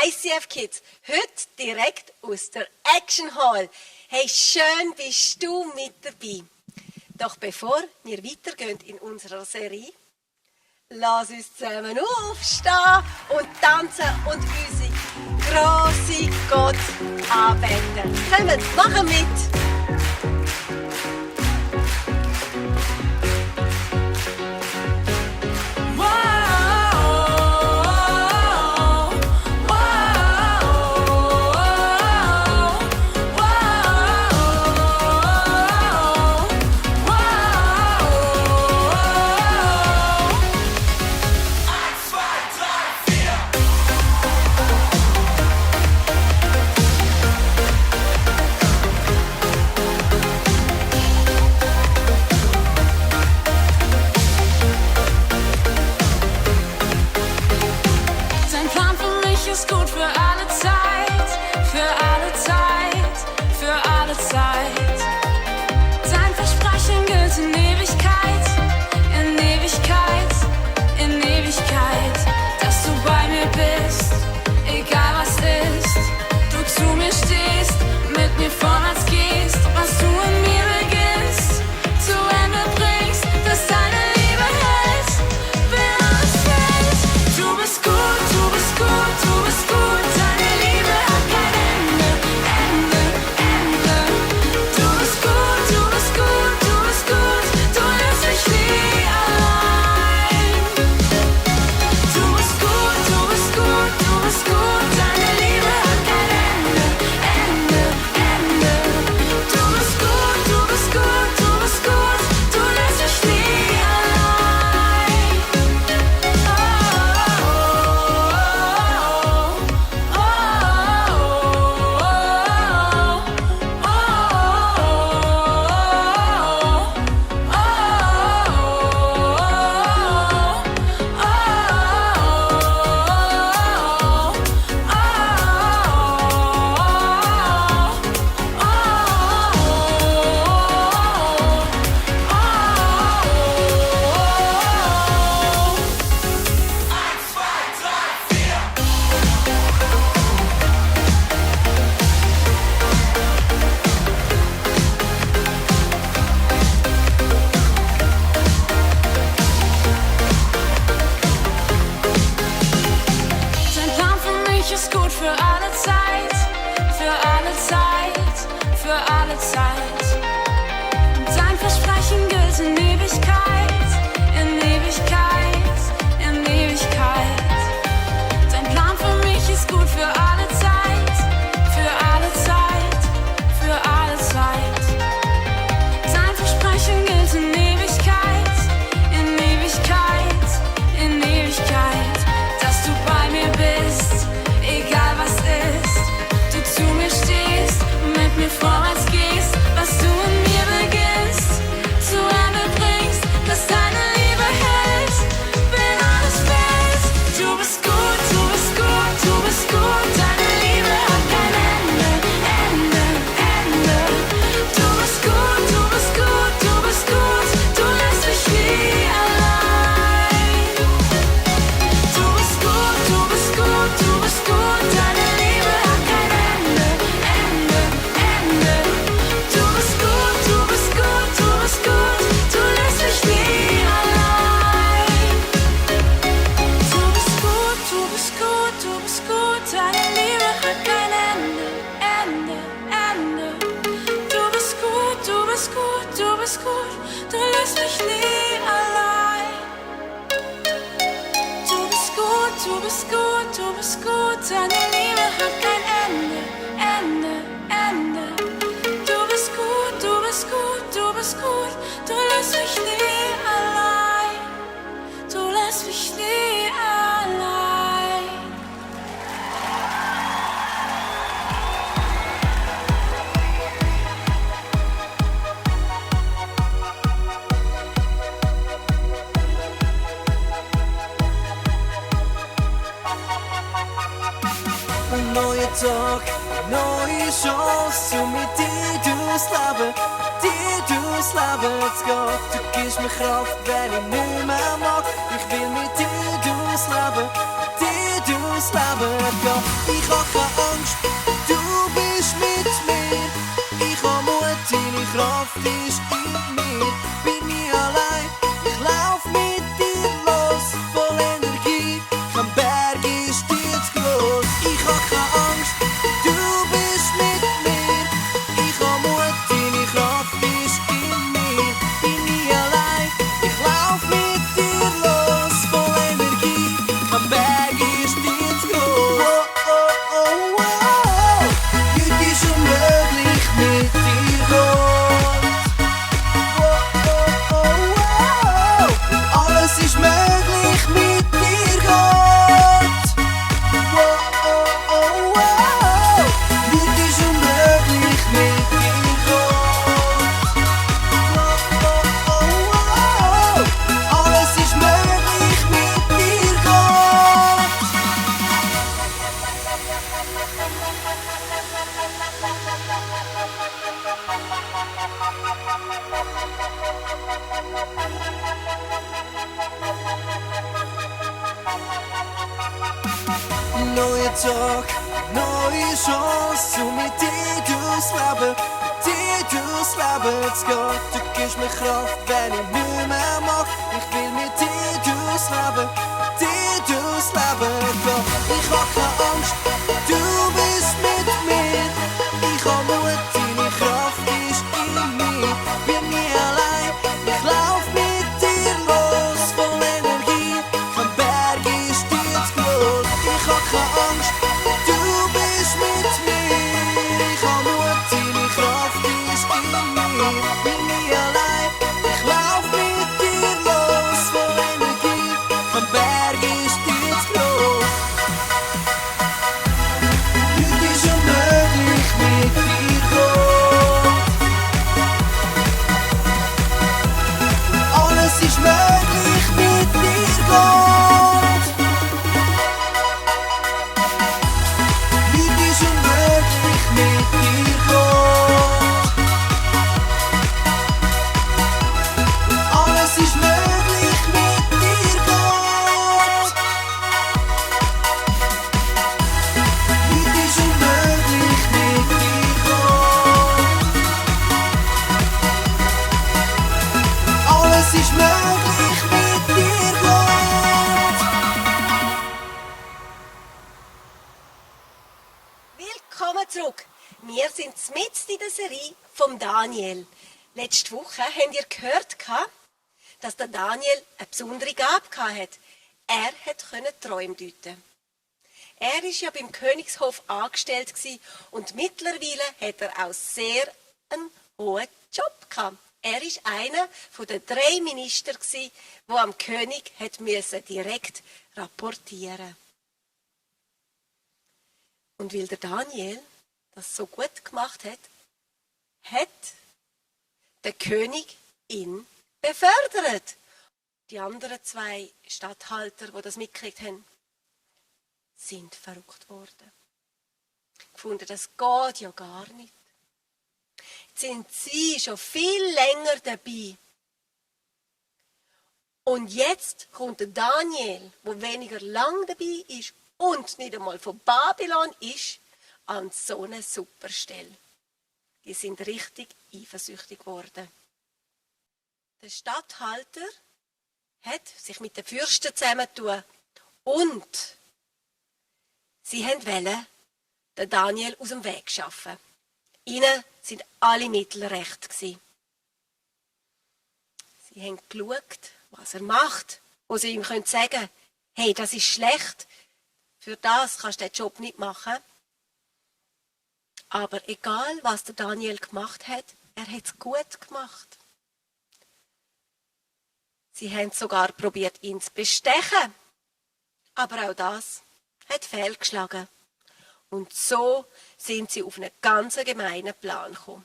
ICF Kids, heute direkt aus der Action Hall. Hey, schön bist du mit dabei. Doch bevor wir weitergehen in unserer Serie, lass uns zusammen aufstehen und tanzen und unsere grosse Gott anbeten. Kommt, machen mit! Neue Tag, neue Chance, um mit dir durchs Leben zu gehen. Du gibst mir Kraft, wenn ich nicht mehr mag. Ich will mit dir durchs Leben gehen. Ein neuer Tag, neue Chance, um mit dir durchs Leben zu gehen. Du gibst mir Kraft, wenn ich nicht mehr mag. Ich will mit dir durchs Leben gehen. Ich hab keine Angst, du bist mit mir. Ich hab Mut, deine Kraft ist in mir. Bin nie allein, ich lauf mit dir los, voll Energie. Kein Berg ist dir zu groß. Ich hab keine Angst, du bist mit mir. Ich hab Mut, deine Kraft ist in mir. Bin nie allein, ich lauf mit dir los, voll Energie. Kein Berg ist dir zu groß. Heute ist unmöglich mit dir Gott. Alles ist möglich mit dir Gott. Heute ist unmöglich mit dir Gott. Alles ist möglich mit dir Gott. Heute ist unmöglich mit dir Gott. Alles ist möglich mit dir Gott. Willkommen zurück. Wir sind mitten in der Serie vom Daniel. Letzte Woche habt ihr gehört, dass der Daniel eine besondere Gabe hatte. Er konnte Träume deuten. Er war ja beim Königshof angestellt und mittlerweile hat er auch sehr einen hohen Job gehabt. Er war einer der 3 Minister, die am König direkt rapportieren mussten. Und weil der Daniel das so gut gemacht hat, hat der König ihn befördert. Die anderen 2 Statthalter, die das mitgekriegt haben, sind verrückt worden. Gefunden, das geht ja gar nicht. Jetzt sind sie schon viel länger dabei. Und jetzt kommt der Daniel, der weniger lang dabei ist und nicht einmal von Babylon ist, an so eine super Stelle. Die sind richtig eifersüchtig geworden. Der Statthalter hat sich mit den Fürsten zusammengetan und sie wollten den Daniel aus dem Weg schaffen. Ihnen sind alle Mittel recht gewesen. Sie haben geschaut, was er macht, wo sie ihm sagen können, hey, das ist schlecht, für das kannst du den Job nicht machen. Aber egal, was der Daniel gemacht hat, er hat es gut gemacht. Sie haben sogar probiert, ihn zu bestechen. Aber auch das hat fehlgeschlagen. Und so sind sie auf einen ganz gemeinen Plan gekommen.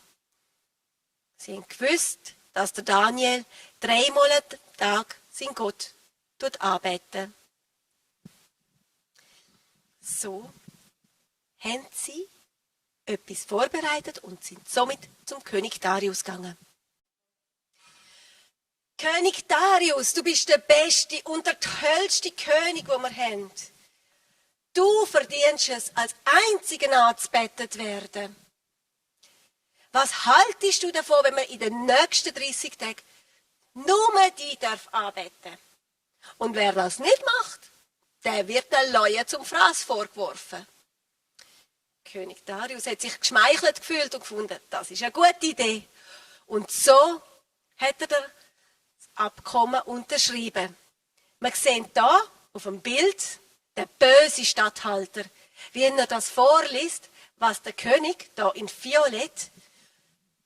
Sie haben gewusst, dass der Daniel 3 Mal am Tag seinen Gott anbetet. So haben sie etwas vorbereitet und sind somit zum König Darius gegangen. König Darius, du bist der beste und der tollste König, den wir haben. Du verdienst es, als einziger angebetet werden. Was haltest du davon, wenn wir in den nächsten 30 Tagen nur die anbeten? Und wer das nicht macht, der wird der Leue zum Fraß vorgeworfen. König Darius hat sich geschmeichelt gefühlt und gefunden, das ist eine gute Idee. Und so hat er das Abkommen unterschrieben. Wir sehen hier auf dem Bild den bösen Statthalter, wie er das vorliest, was der König da in Violett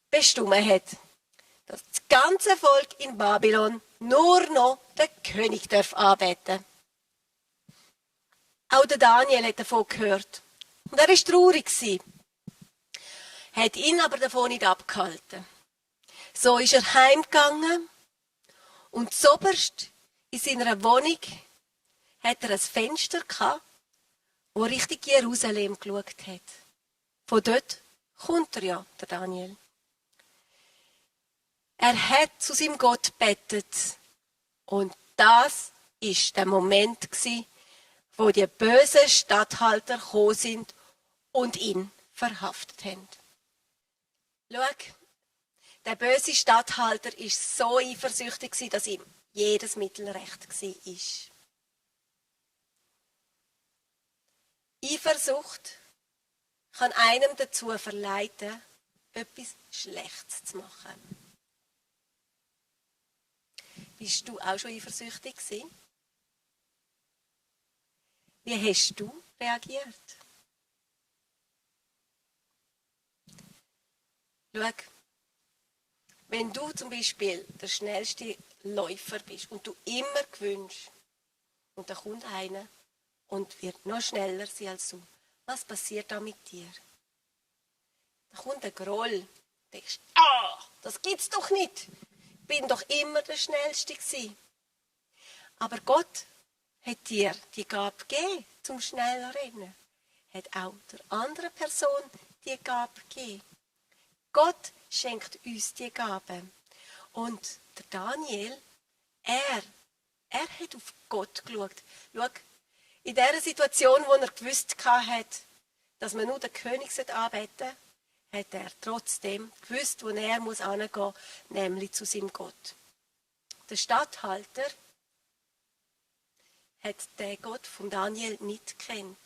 bestimmt hat. Dass das ganze Volk in Babylon nur noch den König anbeten darf. Auch der Daniel hat davon gehört. Und er war traurig. Hat ihn aber davon nicht abgehalten. So ist er heimgegangen und zoberst in seiner Wohnung hat er ein Fenster gehabt, wo Richtung Jerusalem geschaut hat. Von dort kommt er ja, der Daniel. Er hat zu seinem Gott gebetet. Und das war der Moment, wo die bösen Statthalter gekommen sind und ihn verhaftet haben. Schau, der böse Statthalter war so eifersüchtig, dass ihm jedes Mittel recht war. Eifersucht kann einem dazu verleiten, etwas Schlechtes zu machen. Bist du auch schon eifersüchtig gewesen? Wie hast du reagiert? Schau, wenn du zum Beispiel der schnellste Läufer bist und du immer gewünscht und da kommt einer und wird noch schneller sein als du, was passiert da mit dir? Da kommt ein Groll. Du denkst, das gibt's doch nicht. Ich bin doch immer der Schnellste gewesen. Aber Gott hat dir die Gabe gegeben, zum schneller Rennen. Hat auch der anderen Person die Gabe gegeben. Gott schenkt uns die Gabe. Und der Daniel, er hat auf Gott geschaut. Schau, in dieser Situation, wo er gewusst hat, dass man nur den König anbeten sollte, hat er trotzdem gewusst, wo er hingehen muss, nämlich zu seinem Gott. Der Statthalter hat den Gott von Daniel nicht gekannt.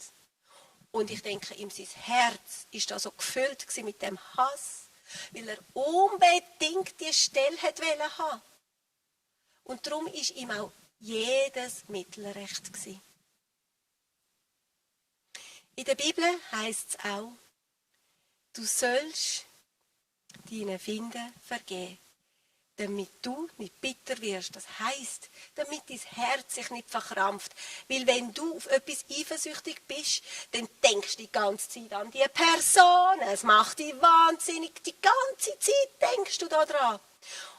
Und ich denke, ihm sein Herz ist da so gefüllt mit dem Hass, weil er unbedingt die Stelle haben wollte. Und darum ist ihm auch jedes Mittel recht gewesen. In der Bibel heisst es auch, du sollst deinen Finden vergeben, damit du nicht bitter wirst. Das heisst, damit dein Herz sich nicht verkrampft. Weil wenn du auf etwas eifersüchtig bist, dann denkst du die ganze Zeit an die Person. Es macht dich wahnsinnig. Die ganze Zeit denkst du daran.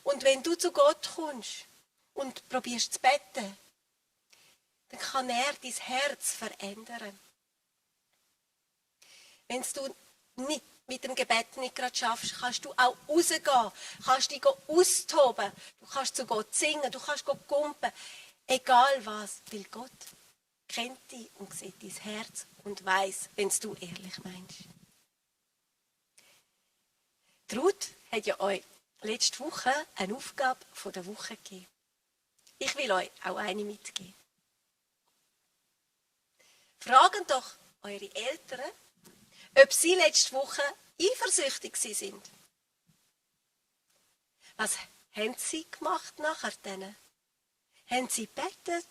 Und wenn du zu Gott kommst und probierst zu beten, dann kann er dein Herz verändern. Wenn du nicht mit dem Gebet nicht gerade schaffst, kannst du auch rausgehen, kannst dich austoben, du kannst zu Gott singen, du kannst Gott kumpen, egal was, weil Gott kennt dich und sieht dein Herz und weiss, wenn du ehrlich meinst. Die Ruth hat ja euch letzte Woche eine Aufgabe von der Woche gegeben. Ich will euch auch eine mitgeben. Fragen doch eure Eltern, ob sie letzte Woche eifersüchtig sind. Was haben sie gemacht nachher denen? Haben sie gebetet?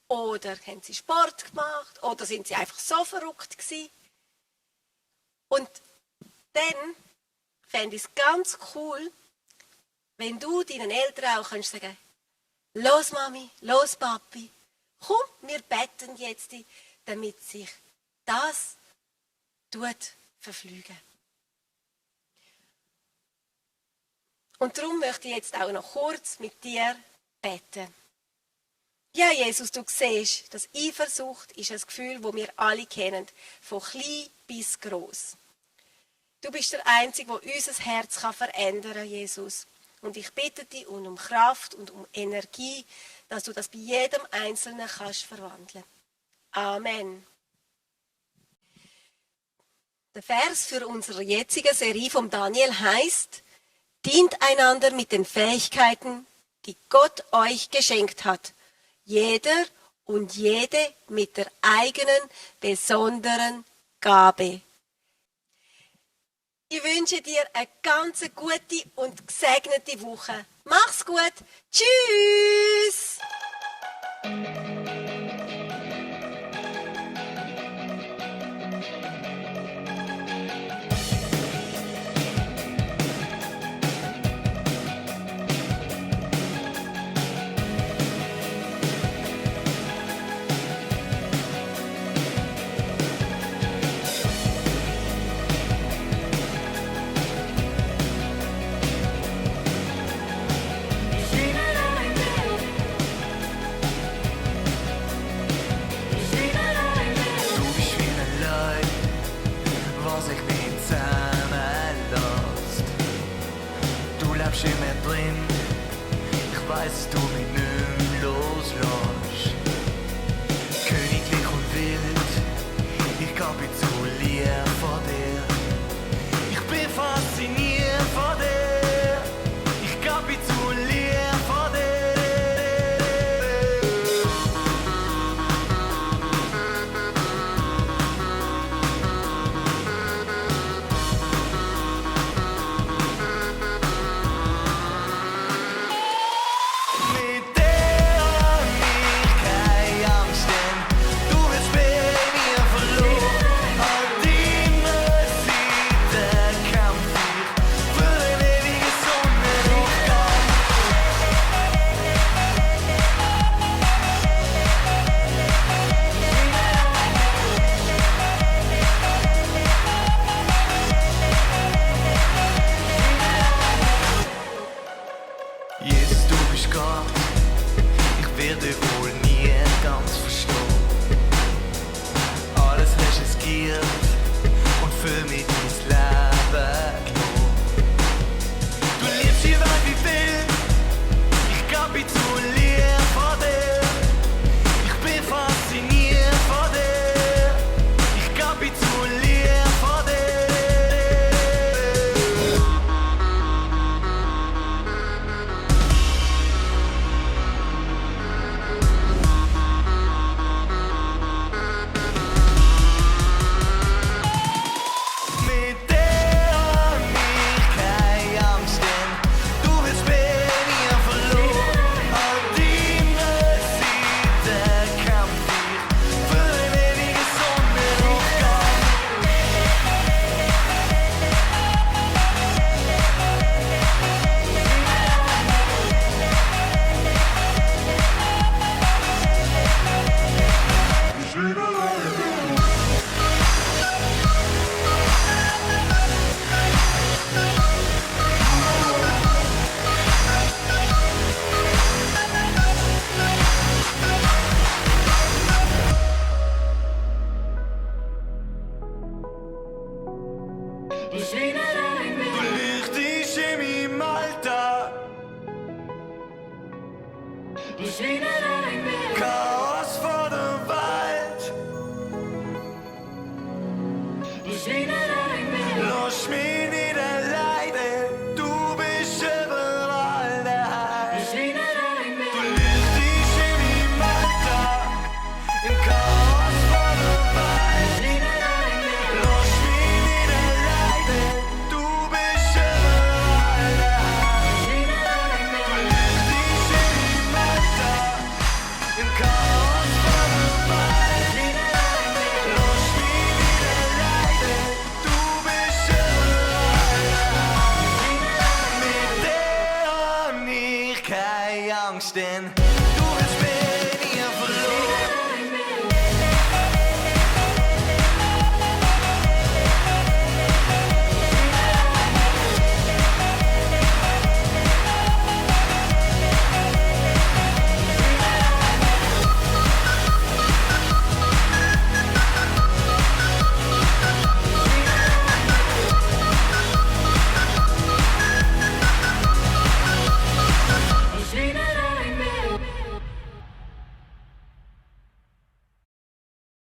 Oder haben sie Sport gemacht? Oder sind sie einfach so verrückt gewesen? Und dann fände ich es ganz cool, wenn du deinen Eltern auch kannst sagen, los Mami, los Papi, komm, wir beten jetzt, damit sich das verflügen. Und darum möchte ich jetzt auch noch kurz mit dir beten. Ja, Jesus, du siehst, dass Eifersucht ist ein Gefühl, das wir alle kennen, von klein bis gross. Du bist der Einzige, der unser Herz verändern kann, Jesus. Und ich bitte dich um Kraft und um Energie, dass du das bei jedem Einzelnen kannst verwandeln. Amen. Der Vers für unsere jetzige Serie vom Daniel heißt, dient einander mit den Fähigkeiten, die Gott euch geschenkt hat. Jeder und jede mit der eigenen, besonderen Gabe. Ich wünsche dir eine ganz gute und gesegnete Woche. Mach's gut. Tschüss!